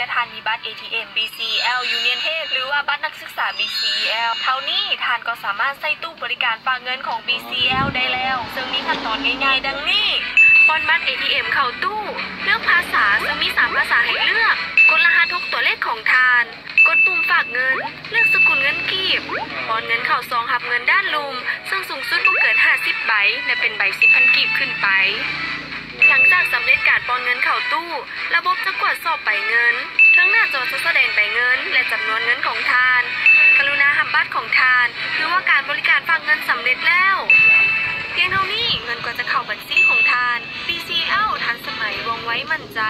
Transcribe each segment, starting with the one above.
ແລະ ທ່ານມີບັດ ເອທີເອັມ ບີຊີແອລ ຢູນຽນເຮດ ຫຼືວ່າບັດນັກສຶກສາ ບີຊີແອລ ເທົ່ານີ້ ທ່ານກໍສາມາດໃຊ້ຕູ້ບໍລິການຝາກເງິນຂອງ ບີຊີແອລ ໄດ້ແລ້ວ, ເຊິ່ງມີຂັ້ນຕອນງ່າຍໆ ດັ່ງນີ້: ປ້ອນບັດ ເອທີເອັມ ເຂົ້າຕູ້, ເລືອກພາສາ ເຊິ່ງມີສາມພາສາໃຫ້ເລືອກ, ກົດລະຫັດຫົກຕົວເລກຂອງທ່ານ, ກົດປຸ່ມຝາກເງິນ, ເລືອກສະກຸນເງິນກີບ, ປ້ອນເງິນເຂົ້າຊອງຮັບເງິນດ້ານລຸ່ມ ເຊິ່ງສູງສຸດບໍ່ເກີນຫ້າສິບໃບ ແລະ ເປັນໃບສິບພັນກີບຂຶ້ນໄປ. ຫຼັງຈາກສຳເລັດການປ້ອນເງິນເຂົ້າຕູ້, ລະບົບຈະກວດສອບໃບເງິນ. ເທິງໜ້າຈໍຈະສະແດງໃບເງິນ ແລະ ຈຳນວນເງິນຂອງທ່ານ. ກະລຸນາຮັບບັດຂອງທ່ານ ຖືວ່າການບໍລິການຝາກເງິນສຳເລັດແລ້ວ. ພຽງເທົ່ານີ້ ເງິນກໍຈະເຂົ້າບັນຊີຂອງທ່ານ. ບີຊີແອລ ທັນສະໄໝ, ວ່ອງໄວ, ໝັ້ນໃຈ.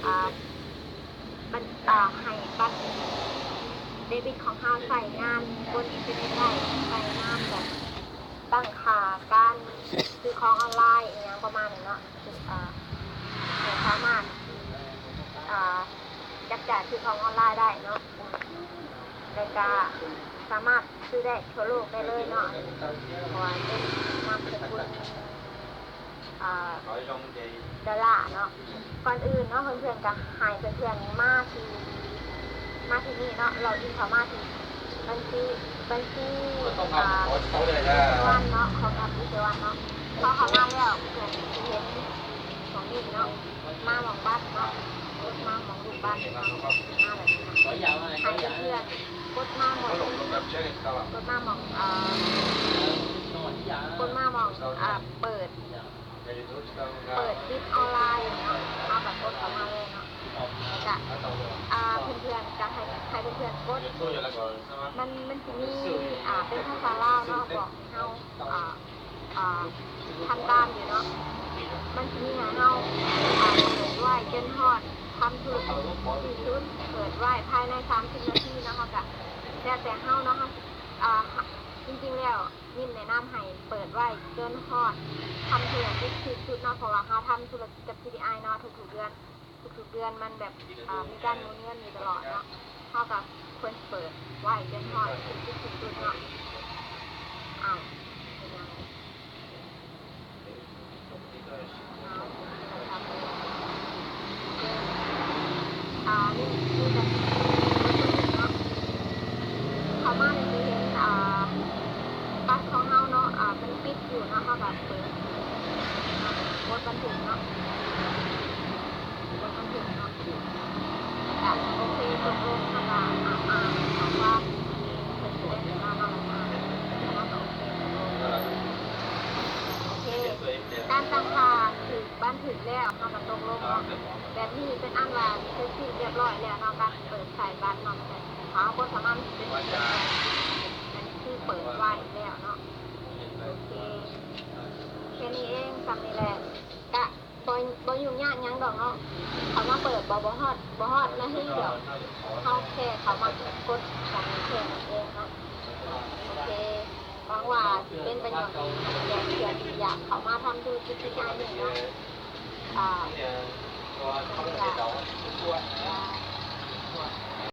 ອ່າ ບັນ ອ່າ ໃຫ້ບັດເດບິດຂອງເຮົາໃຊ້ງານບົນອິນເຕີເນັດໄດ້, ໃຊ້ງານແບບຕັ້ງຄ່າການຊື້ຂອງອອນລາຍ ອີ່ຫຍັງປະມານນີ້ເນາະ, ອ່າ ໃຫ້ສາມາດ ອ່າ ຈັບຈ່າຍຊື້ຂອງອອນລາຍໄດ້ເນາະ, ແລ້ວກະສາມາດຊື້ໄດ້ທົ່ວໂລກໄດ້ເລີຍເນາະ, ເພາະວ່າເປັນນາມສະກຸນ ອ່າ ດອນລາເນາະ. ກ່ອນອື່ນເນາະ ເພື່ອນໆ ກໍໃຫ້ເພື່ອນໆ ມາທີ່ ມາທີ່ນີ້ເນາະ, ລັອກອິນເຂົ້າມາທີ່ບັນຊີ ບັນຊີ ອ່າ ເຊເວັນເນາະ, ຂອງແອັບເຊເວັນເນາະ. ພໍເຂົ້າມາແລ້ວ ເພື່ອນຊິເຫັນໝ່ອງນີ້ເນາະ, ມາໝ່ອງບັດເນາະ, ກົດມາໝ່ອງຮູບບັດເນາະ, ມາແບບນີ້ເນາະ. ໃຫ້ເພື່ອນໆ ກົດມາໝ່ອງນີ້ເນາະ, ກົດມາໝ່ອງ ອ່າ ກົດມາໝ່ອງ ອ່າ ເປີດ ເປີດ ປິດອອນລາຍເນາະ, ເຮົາກໍກົດເຂົ້າມາເລີຍເນາະ. ແລ້ວກະ ອ່າ ເພື່ອນໆ ກະໃຫ້ ໃຫ້ເພື່ອນໆ ກົດ, ມັນ ມັນຊິມີ ອ່າ ເປັນພາສາລາວເນາະ, ບອກໃຫ້ເຮົາ ອ່າ ອ່າ ທຳຕາມຢູ່ເນາະ. ມັນຊິມີໃຫ້ເຮົາ ອ່າ ເປີດໄວ້ຈົນຮອດ ທຳທຸລະກິດສິ້ນສຸດ, ເປີດໄວ້ພາຍໃນສາມສິບນາທີເນາະ, ເຮົາກະ ແລ້ວແຕ່ເຮົາເນາະ, ເຮົາ ອ່າ ຈິງໆ ແລ້ວ ມິນແນະນຳໃຫ້ເປີດໄວ້ຈົນຮອດ ທຳທຸລະກິດສິ້ນສຸດເນາະ, ເພາະວ່າເຮົາທຳທຸລະກິດກັບ ທີດີໄອ ເນາະ ທຸກໆ ເດືອນ, ທຸກໆ ເດືອນມັນແບບ ອ່າ ມີການໝູນວຽນຢູ່ຕະຫຼອດເນາະ, ເຮົາກໍຄວນເປີດໄວ້ຈົນຮອດ ສິ້ນສຸດເນາະ. ອ້າວ ເປັນຫຍັງ? ອ່າ ມີ ມີແຕ່ເຂົ້າມານີ້ຊິເຫັນ ອ່າ ບັດຂອງເຮົາເນາະ ອ່າ ມັນປິດຢູ່ເນາະ, ເຮົາກໍເປີດ ກົດບັນທຶກເນາະ, ກົດບັນທຶກເນາະ. ກະໂອເຄ ຕົກລົງ ເຮົາກະ ອ່າ ອ່ານຂໍ້ຄວາມທີ່ເພິ່ນສະແດງໃຫ້ມາເນາະ, ແລ້ວກະ ອ່າ ແລ້ວກະໂອເຄ ຕົກລົງ. ໂອເຄ ການຕັ້ງຄ່າຖືກບັນທຶກແລ້ວ ເຮົາກະຕົກລົງເນາະ. ແບບນີ້ເປັນອັນວ່າເສັດສິ້ນຮຽບຮ້ອຍແລ້ວເນາະ ການເປີດໃຊ້ບັດເນາະ. ຖ້າເຮົາກົດເຂົ້າມາ ມັນຊິເປັນ ອັນນີ້ຄືເປີດໄວ້ແລ້ວເນາະ. ໂອເຄ ແຄ່ນີ້ເອງ ສ່ຳນີ້ແຫຼະ ກະ ບໍ່ ບໍ່ຫຍຸ້ງຍາກຫຍັງດອກເນາະ. ເຂົ້າມາເປີດບໍ່ ບໍ່ຮອດ ບໍ່ຮອດນາທີດອກ. ເຮົາແຄ່ເຂົ້າມາກົດໝ່ອງນີ້ແຄ່ນັ້ນເອງເນາະ. ໂອເຄ ຫວັງວ່າຊິເປັນປະໂຫຍດກັບເພື່ອນທີ່ຢາກເຂົ້າມາທຳທຸລະກິດ ທີດີໄອ ນີ້ເນາະ. ອ່າ